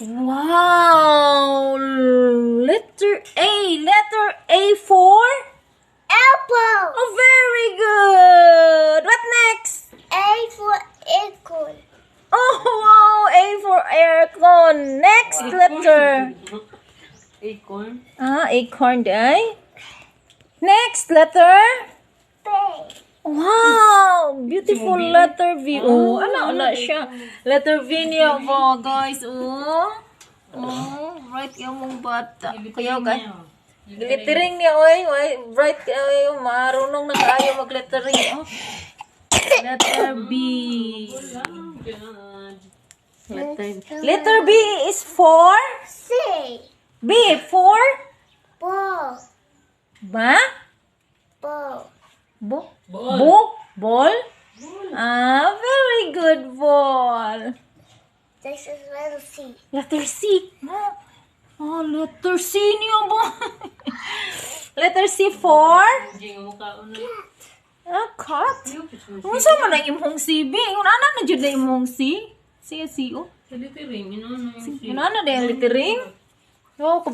Wow! Letter A. Letter A for? Apple. Oh, very good. What next? A for acorn. Oh, wow! A for aircon. Next letter. Acorn. Ah, acorn diay. Next letter. B. Wow! Beautiful letter V. Oh, ano na siya? Letter V niya ba, guys? Oh, bright yung mong bata. Kuya, guys. Lettering niya, oy. Oy, bright kayo. Marunong na kayo mag-lettering. Oh. Letter B. Letter B is for? C. B for? Ball. Ba? Ball. Bo? Ball. Bo? Ball? Ah, very good, ball. This is letter C. Letter C. Oh, oh, letter C niya ba? Letter C for? Hindi nga mukha na. Ah, cat. Unsa man ang imong C, B? Ana na jud na imong C? C, C, O. Sa lettering, ino na yung C. Ano na yung lettering? Oh,